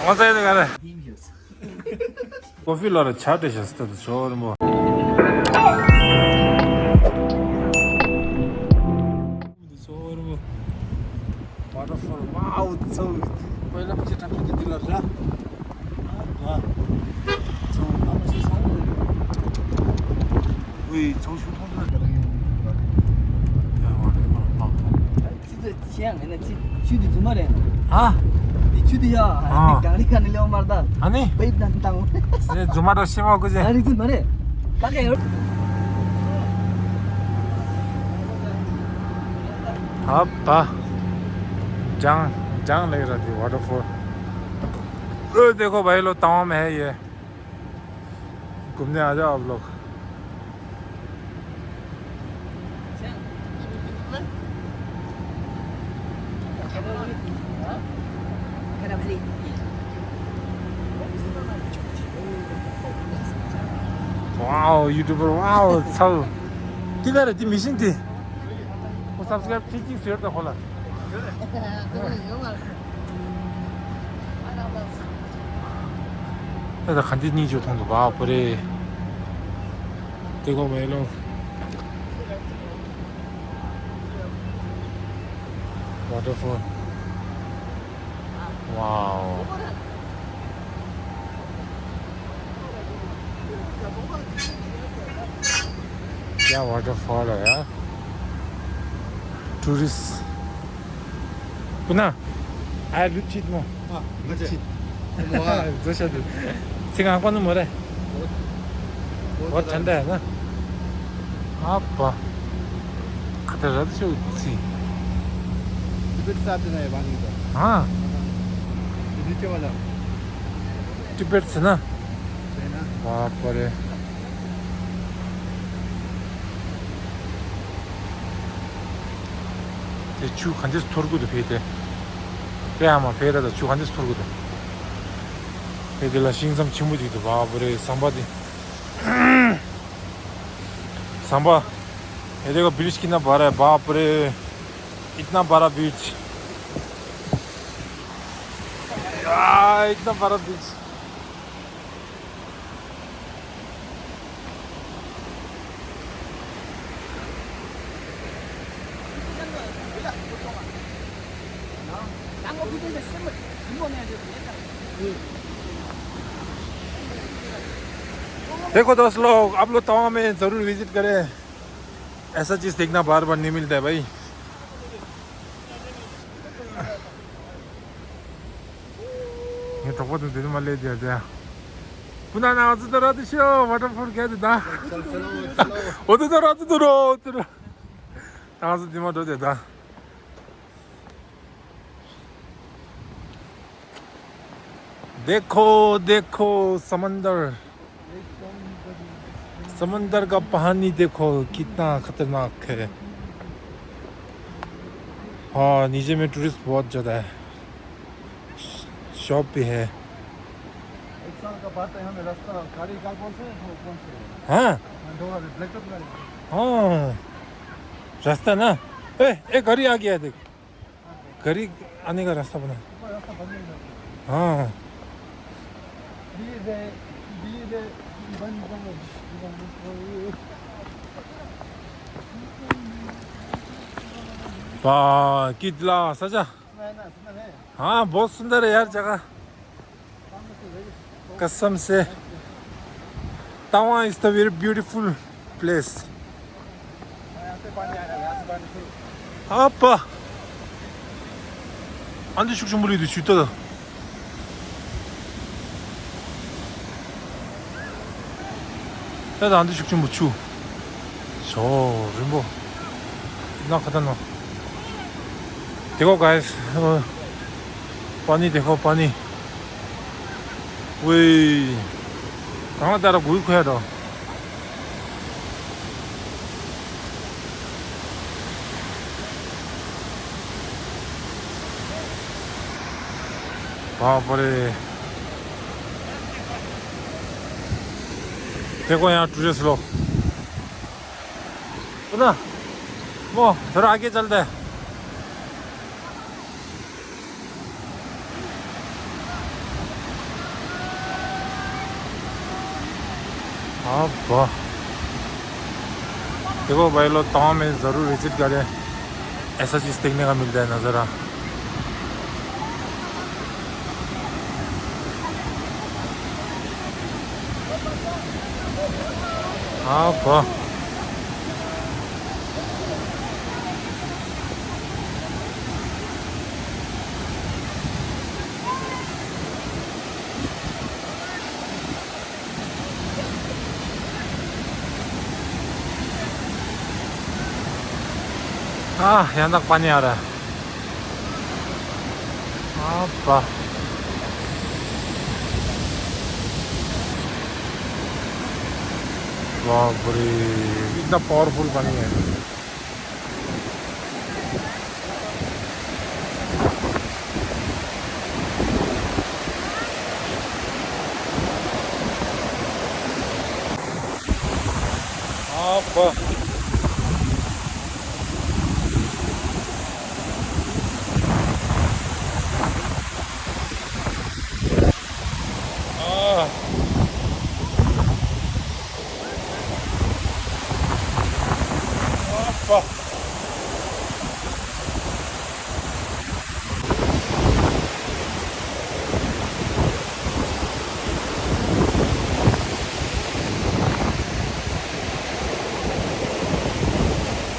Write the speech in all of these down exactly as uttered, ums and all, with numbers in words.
ང་ཚོ་ཡི་ག་རེ། ཀོ་ཧྥི་ལ་ར་ཆ་དེ་ཤ་སྟ་དུ་ཆོ་རིན་པོ། ཆོ་རིན་པོ། Waterfall, wow, so good. དཔེ་ལ་མི་ཆེ་ཁྲམ་ཆུ་དེ་འདི་ལ་ར། ཨ། ཚོང་ཨ་མ་ཞིག་སོང་། ཝེ་ཚོང་ཆུ་མཐོང་ཐུབ་ན་ག་རེ་ཡོང་གི་འདུག་ད། ཡ་ཝ་ཏར་ཕོལ་མང་པོ། ཨ་ཙི་ཙི་ཆེ་ཡང་ངས་ན་ཙི་ཆུ་དེ་རྫུན་མ་རེད། ཨ། དེ་ཆུ་དེ་ཡ་ཨ་གང་རེད་ག་ནས་ལེའོ་མར་ད། ཨ་ནི། པེབ་ན་དང་། རྫུན་མ་ར་ཤེས་མ་དགོས་ཟེར། ཨ་རིག་རྫུན་མ་རེད། ཀ་ཀ་ཡོད། ཨ་པ། ལྗང་ལྗང་ལེགས་ར་དེ་ཝ་ཏར་ཕོལ། ཨོ་དེ་ཁོ་བའི་ལོ་དང་བ་མེད་ཡེ། घूमने आ जाओ आप लोग। Wow, YouTuber, wow, ཚའོ། དེ་ག་རེ་དེ་མི་ཤིང་དེ། ཁོ་སབ་སི་ཀ་རེབ་ཁྲི་གཅིག་ཟེར་ད་ཁོ་ལ། ད་ད་ག་འདི་གཉིས་ཅུ་མཐོང་འདུག་བ་པོ་རེ། དེ་གོ་མེ་ལོང་། Waterfall. Wow. ཡ་ཝ་ཏར་ཕོལ་ཡ། ཊུ་རི་སི་ཊི། ཀུན་ན། ཨ་ལུ་ཆིད་མོ། ཨ་ལུ་ཆིད། མོ་ཨ་ཛོ་ཤ་དུ། ཚིག་ངག་པ་ནི་མོ་རེ། འོ་ཁྲན་ད་ཡ་ན། ཨ་པ། ཁ་ཏ་ར་ཏི་ཤོ་ཚི། ཏི་པེད་ས་ཏི་ན་ཡ་བ་ནི་ད། ཨ། ཏི་ནི་ཅེ་བ་ལ། ཏི་པེད་ཟེར་ན། ཟེར་ན། ཨ་པ་རེ། དེ་ཆུ་ག་འདྲས་འཐོར་གི་འདུག་ཕེ་དེ། དེ་ཨ་མ་ཕེ་ར་ད་ཆུ་ག་འདྲས་འཐོར་གི་འདུག་ཕེ་དེ་ལ་ཤིང་ཟམ་ཆེན་པོ་ཅིག་འདུག་བ་པོ་རེ་ཟམ་པ་དེ། ཟམ་པ། ये देखो ब्रिज कितना बड़ा है बाप रे। इतना बड़ा ब्रिज। यार इतना बड़ा ब्रिज। देखो दोस्त लोग, आप लोग तवांग में ज़रूर विजिट करें। ऐसा चीज़ देखना बार बार नहीं मिलता है भाई। ངས་གྲོགས་པོ་དང་དེ་ནས་མ་སླེབས་དེ་དེ། སྤུ་ན་ན་ང་ཚོ་ད་ར་དུ་ཤོ་ཝ་ཊར་ཕོལ་ག་དེ་ད། འོ་དེ་ད་ར་དུ་དུ་རོ་དུ་རོ། ད་ང་ཚོ་དེ་མ་འགྲོ་དེ་ད། देखो देखो समंदर। समंदर का पानी देखो कितना खतरनाक है। हाँ, नीचे में टूरिस्ट बहुत ज़्यादा है। शॉप भी है। एक साल का बात है, हमें रास्ता गाड़ी का कौन से है, वो कौन से है? हाँ। हाँ, दो वाले ब्लैक टॉप गाड़ी। हाँ, रास्ता ना। ए, एक गाड़ी आ गया है, देख। गाड़ी आने का रास्ता बना। ऊपर रास्ता बंद नहीं करते। हाँ। धीरे, धीरे, बंद, बंद। वाह, कितला सजा। सुना है ना, सुना है। हाँ, बहुत सुंदर है यार जगह। कसम से। Tawang is the very beautiful place. ཨ་པ། ཨ་འདི་ཤུགས་ཆེན་པོ་ལུས་འདུག་ཆུ་ལྟ་ད། ད་ད་འདི་ཤུགས་ཆེན་པོ་ཆུ། ཞོ་རིང་པོ། ན་ཁ་ད་ན། देखो गाइस, पानी देखो पानी। ཝེ། གང་ལ་ལྟ་ར་གུ་ཡུ་ཁོ་ཡ་དོ། བ་པ་རེ། དེ་ཀོ་ཡང་ཊུ་རི་སི་ལོ། ཨུ་ན། མོ་ཐོ་ར་ཨ་ཀེ་ཅལ་ཏེ། हाँ वाह। देखो भाई लोग, तवांग में ज़रूर विजिट करें, ऐसा चीज़ देखने का मिलता है नज़ारा। हाँ वाह। हाँ, यहाँ तक पानी आ रहा है। हाँ, वाह। बाप रे, इतना पावरफुल पानी है।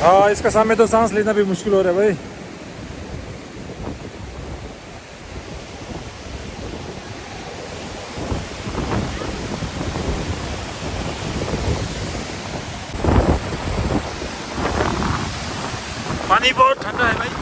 हाँ, इसका सामने तो सांस लेना भी मुश्किल हो रहा है भाई। पानी बहुत ठंडा है भाई।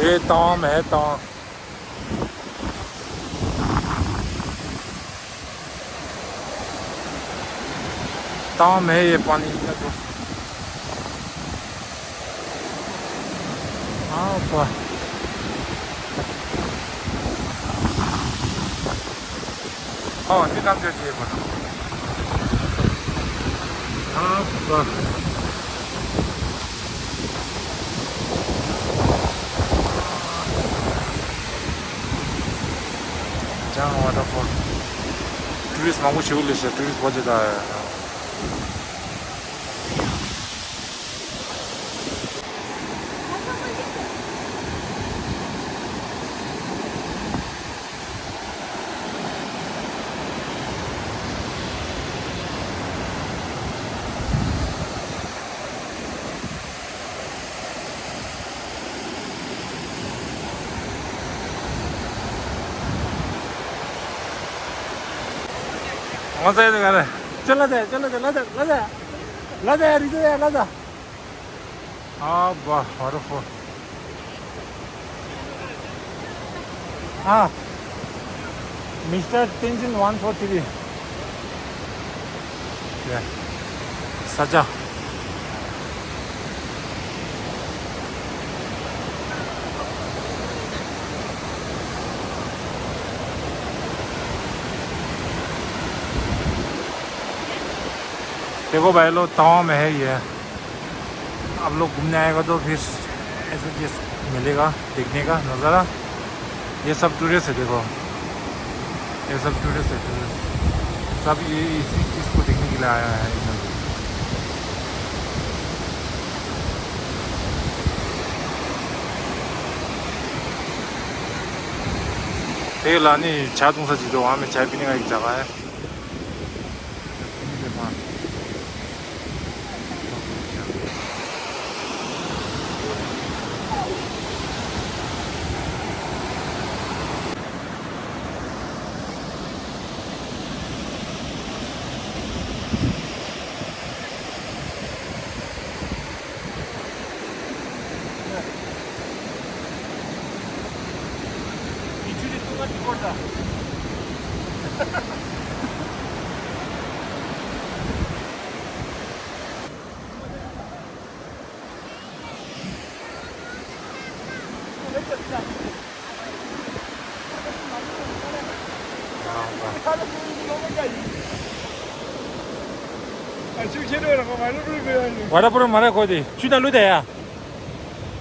ये तवांग में है, तवांग। तवांग में है ये पानी। हाँ, ऊपर। हाँ, ये काम जो चाहिए बना। हाँ, ऊपर। Jang waterfall. Tourist མང་པོ་ཞིག་སླེབས་ཤག Tourist budget ད། ང་ཚོ་ཡོད་ག་རེ། ཅོ་ལ་ད་ཅོ་ལ་ད་ལ་ད་ལ་ད་ལ་ད་རི་ད་ལ་ད། ཨ་བ་ཝ་ཊར་ཕོལ། ཨ། Mister Tenzin one four three. Yeah. ས་ཆ། देखो भाई लोग, तवांग में है ये। आप लोग घूमने आएगा तो फिर ऐसे चीज़ मिलेगा देखने का नज़ारा। ये सब टूरिस्ट है, देखो, ये सब टूरिस्ट है, टूरिस्ट। सब ये इसी चीज़ को देखने के लिए आया है इधर। དེ་ལ་ནི་ཇ་འཐུང་ས་ཅིག་འདུག་ཨ་མའི་ཇ་པི་ནི་ང་ཡིག་ཇ་ག་ཨེ། ཝ་ཊར་པུ་རུབ་མ་རེད་ཁོ་དེ། ཆུ་ནང་བླུགས་ད་ཡ།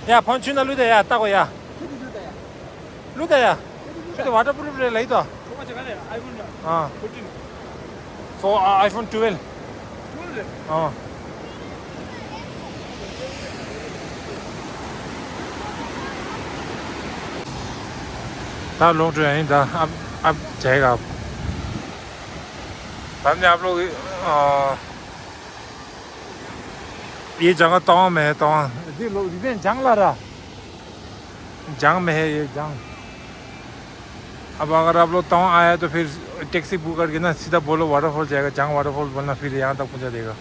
ཡ་ཕང་ཆུ་ནང་བླུགས་ད་ཡ། ལྟ་གོ་ཡ། བླུགས་ད་ཡ། ཆུ་དེ་ཝ་ཊར་པུ་རུབ་རེད་ལབ་ཡི་དོ། ཨ། ཕོར་ཨ་ཨའི་ཕོན་ཊུ་ཝེལ། ཨ། ད་ལོག་འགྲོ་ཡ་ཡིན་ད། ཨབ་ཨབ་ཇའི་ག་ཨབ། ད་ནི་ཨབ་ལོག་ཨ། ये जगह तवांग में है, तवांग। जी, लोग, ये जंग ला रहा। जंग में है ये, जंग। अब अगर आप लोग तवांग आया तो फिर टैक्सी बुक करके ना सीधा बोलो वाटरफॉल जाएगा, जंग वाटरफॉल बोलना, फिर यहाँ तक पहुँचा देगा।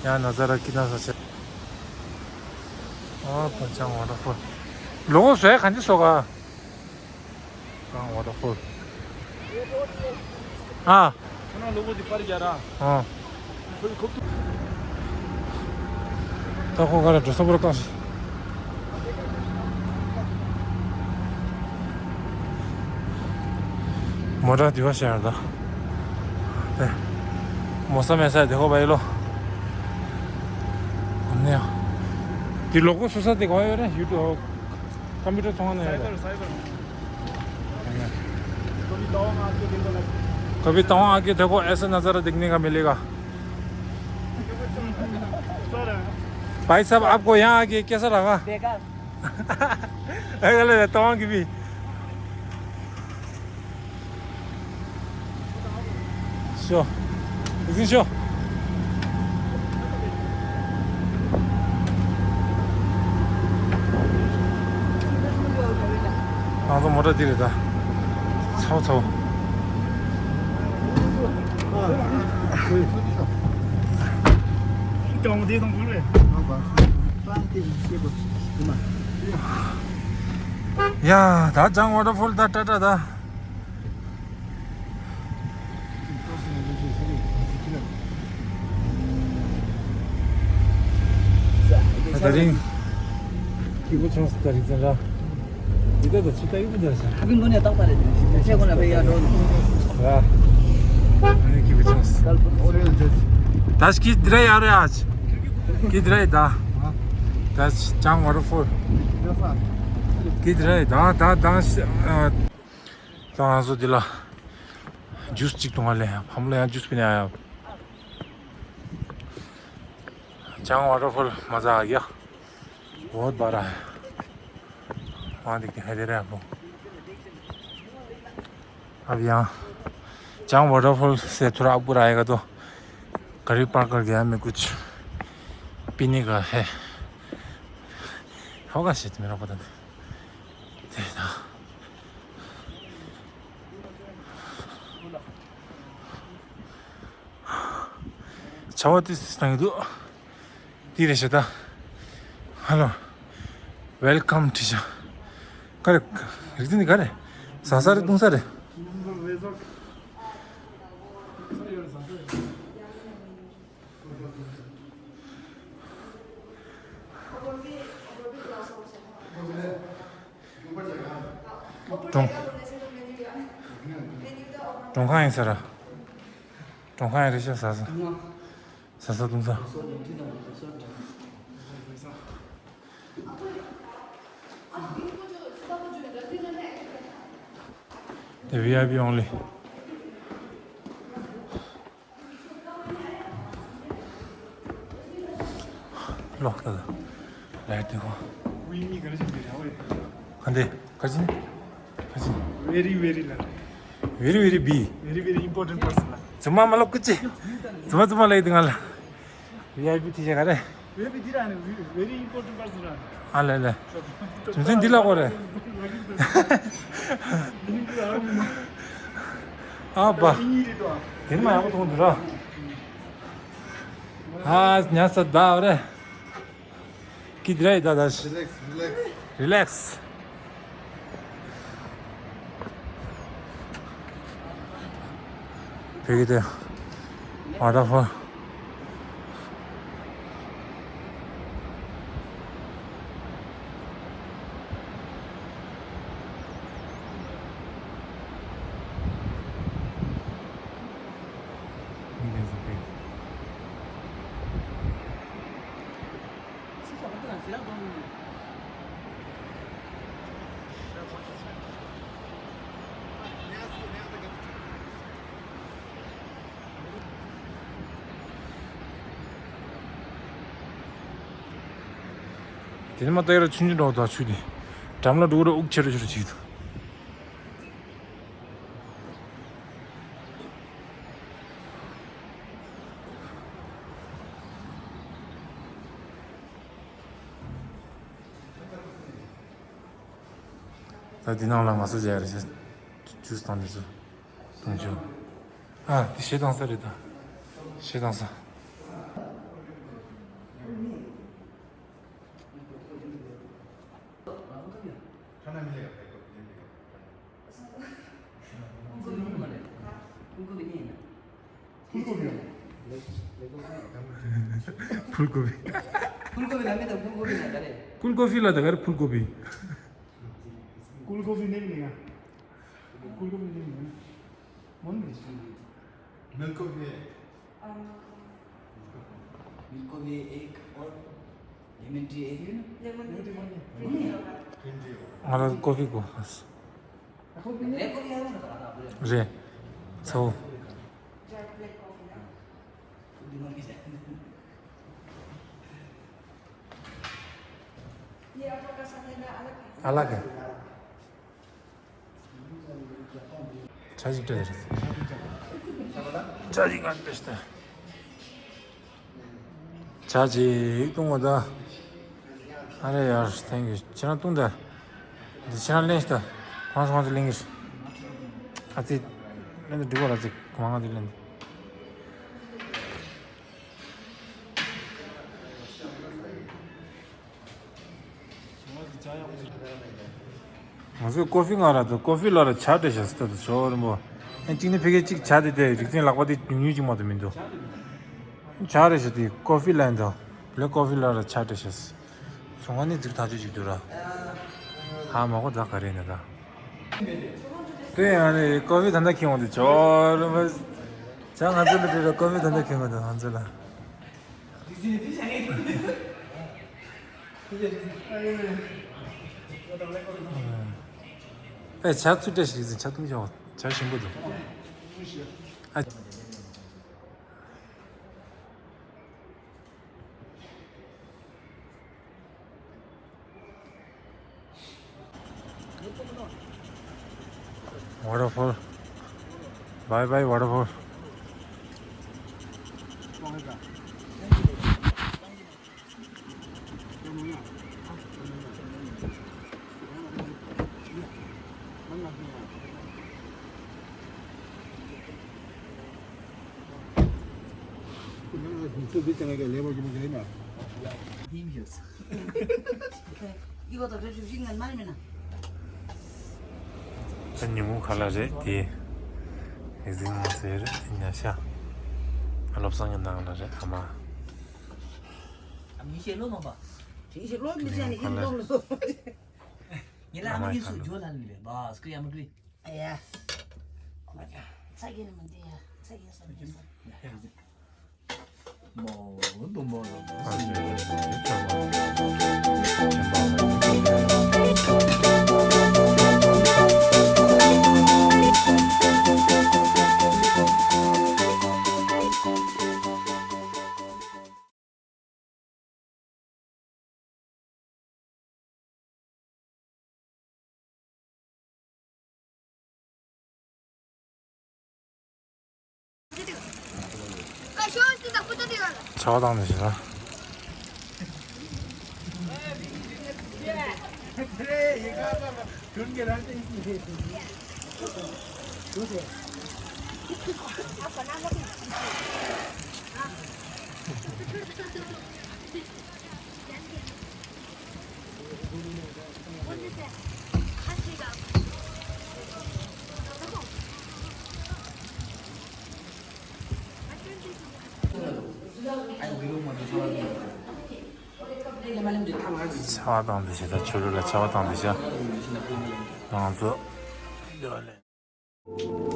यहाँ नज़ारा कितना अच्छा। और जंग वाटरफॉल। लोगों से खाने सोगा। Jang waterfall. ཨ། ཁྱོད་རང་ལོ་གོ་འདི་པར་རྒྱག་ར། ཨ། ཁོའི་ཁོབ་ཏུ། ད་ཁོ་ག་ར་འགྲོ་ས་པོ་ར་བཏང་ཞིག་མོ་ཊ་འདི་བ་ཤར་ད། དེ། མོ་ས་མེ་ས་དེ་ཧོ་བ་ཡི་ལོ། ཨ་ནི་ཡ། འདི་ལོ་གོ་སུ་ས་དེ་ག་ཡོད་རེད། ཡུ་ཊུབ། कंप्यूटर ཚོང་ནས། साइबर, साइबर। कभी तवांग आके देखो, ऐसा नज़ारा देखने का मिलेगा। भाई साहब, आपको यहाँ आके कैसा लगा? बेकार। अरे, तवांग की भी। ཤོ། ཟིན་ཤོ། ང་ཚོ་མོ་ཊ་འདི་རེད་ད། ཚའོ་ཚའོ། ཡ། ད་ཇང་ཝ་ཊར་ཕོལ་ད་ཏྲ་ཏྲ་ད། ད་རིང་སྐྱིད་པོ་བྱུང་སོང་། ད་རིང་ཚན་ར་འདི་ལྟ་ད་ཆུ་ད་ཡུག་པོ་འདྲ་ཞིག་ཧ་གི་མདོ་ནས་རྟག་པ་རེད། ཁྱེད་ཁོ་ན་བས་ཡར་འགྲོ་ནས། ར། ཨ་ནི་སྐྱིད་པོ་བྱུང་སོང་། ད་སྐྱིད་རེད་ཡ་རེད་ཨ། སྐྱིད་རེད་ད། ད་ཇང་ཝ་ཊར་ཕོལ་སྐྱིད་རེད་ད། ད་ད། ད་ང་ཚོ་འདི་ལ་ཇུས་གཅིག་འཐུང་བ་ལས་ཕ་མ་ལ་ཡང་ཇུས་པི་ནས་ཨ་ཡ། ཇང་ཝ་ཊར་ཕོལ་མ་ཟ་ཡ། बहुत बड़ा है। वहाँ देखते हैं, दे रहे हैं आपको। अब यहाँ जंग वाटरफॉल से थोड़ा ऊपर आएगा तो गाड़ी पार्क करके हमें कुछ पीने का है। होगा शायद, मेरा पता नहीं। དེ་ད། ཆ་བ་ཏི་སི་བཏང་གི་འདུག་འདི་རེད་ཤག་ད། ཧ་ལོ། ཝེལ་ཀམ་ཊི་ཤག་ག་རེ། རིག་འཛིན་འདི་ག་རེ། ཟ་ས་རེད། བཏུང་ས་རེད། གྲོང་གྲོང་ཁ་ཡིན་ས་ར། གྲོང་ཁ་ཡིན་རེད་ཤག་ཟ་ས། ཟ་ས་བཏུང་ས། དེ་བི་ཨའི་པི་ཨོན་ལི། ལོག་ད་ལ་ཡར་དེ་ཧོ། ཝི་མི་ག་རེ་བྱེད་འདི་རེད་ཨོ་ཡེ། ག་འདི་ག་ཅི་ནི་ག་ཅི། Very very ལ། Very very B། Very very important person ལ། ཙི་མ་མ་ལོ་ཀུ་ཅི། ཙི་མ་ཙི་མ་ལ་ཡི་དི་ང་ལ། བི་ཨའི་པི་ཐི་ཤ་ག་རེ། Very very important person ལ། ཨ་ལེ་ལེ། ཙི་ཙི་འདི་ལ་གོ་རེ། ཨ་པ། དེ་མ་ཡག་པོ་མཐོང་འདུག་ར། ཨ་ཉ་ས་ད་རེ། ཀི་དི་ར་ཡི་ད་ད། Relax, relax. Relax. བོད་ཀྱི་དེ། ཨ་ད་ཧོ། དེ་ནས་མ་ཏོག་ཡར་ཆུང་ཆུང་འགྲོ་དང་ཆུ་དེ། འགྲམ་ལ་འགྲོ་ར་དབུགས་ཆེ་རུ་ཆེ་རུ་བྱེད་ཀྱི་འདུག་ད་འདི་ནང་ལ་ང་ཚོ་མཇལ་རེད་ཤག་ཇུས་དང་འདི་ཚོ་གཏོང་རྒྱུ། ཨ་འདི་ཞེ་དང་ས་རེད་ད། ཞེ་དང་ས། ཕུལ་ཀོ་པི། ཕུལ་ཀོ་པི། ཕུལ་ཀོ་པི་ལ་མི་དང་ཕུལ་ཀོ་པི་ལ་ག་རེ། ཕུལ་ཀོ་པི་ལ་ད་ག་རེ་ཕུལ་ཀོ་པི། ཕུལ་ཀོ་པི་ནི་མི་ང་། ཕུལ་ཀོ་པི་ནི་མི་ང་། མོན་མི་ཤི། མིལ་ཀོ་པི། མིལ་ཀོ་པི་ཨེག་ཨོར་ལེ་མོན་ཊི་ཨེག་ཡོད་ན། ལེ་མོན་ཊི་ཨེག་ཡོད་ན། ང་ལ་ཀོ་པི་དགོས། རེད། ཚ་བོ། अलग है। ཇ་ཅིག་སྤྲད་རེད། ཇ་ཅིག་ང་སྤྲད་ཤི་ད། ཇ་ཅིག་བཏུང་བ་ད། ཨ་རེ་ཡར་thank you ཁྱེད་རང་བཏུང་ད། འདི་ཁྱེད་རང་ལེན་ཤི་ད། ཁོང་ཚོ་ཁོང་ཚོ་ལེན་གི་རེད། ཨ་ཙི། ལེན་ད་འགྲིག་གོ་ར་ཙི་མང་ང་འདི་ལེན་ད། ང་ཚོས་ཀོ་ཧྥི་ང་ར་དང་ཀོ་ཧྥི་ལ་ར་ཇ་སྤྲད་བཞག་ཟེར་ད་དུ་ཇོ་རིན་པོ། ཨ་གཅིག་ནི་ཕ་གི་གཅིག་ཇ་དེ་དེ་རིག་འཛིན་ལག་པ་དེ་ཉུང་ཉུང་གཅིག་མ་གཏོགས་མི་འདུག་ཇ་རེད་ཤག་དེ་ཀོ་ཧྥི་ལན་དང་ལེ་ཀོ་ཧྥི་ལ་ར་ཇ་སྤྲད་བཞག་ཚོང་ཁང་ནི་ཛིག་ཐག་ཆོད་ཅིག་འདུག་ར། ཧ་མ་གོ་ད་ག་རེ་ནི་ད། དེ་ཡང་ནི་ཀོ་ཧྥི་ད་ལྟ་ཁྱེར་འོང་དུས་ཇོ་རིན་པོ། ཇ་ང་ཚོ་ལ་སྤྲད་ར་ཀོ་ཧྥི་ད་ལྟ་ཁྱེར་འོང་དུས་ང་ཚོ་ལ། ཨེ་ཇ་ཚུར་སྤྲད་ཤིག་ཟིན་ཇ་བཏུང་ཤོག་ཇ་ཞིམ་པོ་འདུག་ཨ། Waterfall. Bye bye waterfall. ད་ཉིན་མོ་ཁ་ལག་རེད་དེ། ཨེ་ཟིན་མ་ཟེར་ཉ་ཤ། བློ་བཟང་གི་ནང་ལ་རེད་ཨ་མ། ཉིན་ཤས་ལོ་མ་པ། ཉིན་ཤས་ལོ་མི་ཟེར་ནས་ཡིན་ལོ་ལོ། ཉི་ལ་ཨ་མ་ཉིན་སུ་ཇོ་ལ་ལི་བས་བ་སྐྲི་ཨ་མ་སྐྲི། ཨ་ཡ། ཚ་གྱང་མི་འདི་ཡ། ཚ་གྱང་ས་མི་ས། མོ་དུ་མོ་ལ། ཆར་པ་བཏང་ནས་བཞག་ན། ཆར་པ་བཏང་དེ་བྱས། ད་ཆུ་རུད་ལ་ཆར་པ་བཏང་དེ་བྱས། ང་ཚོ་འདི་བ་ལས།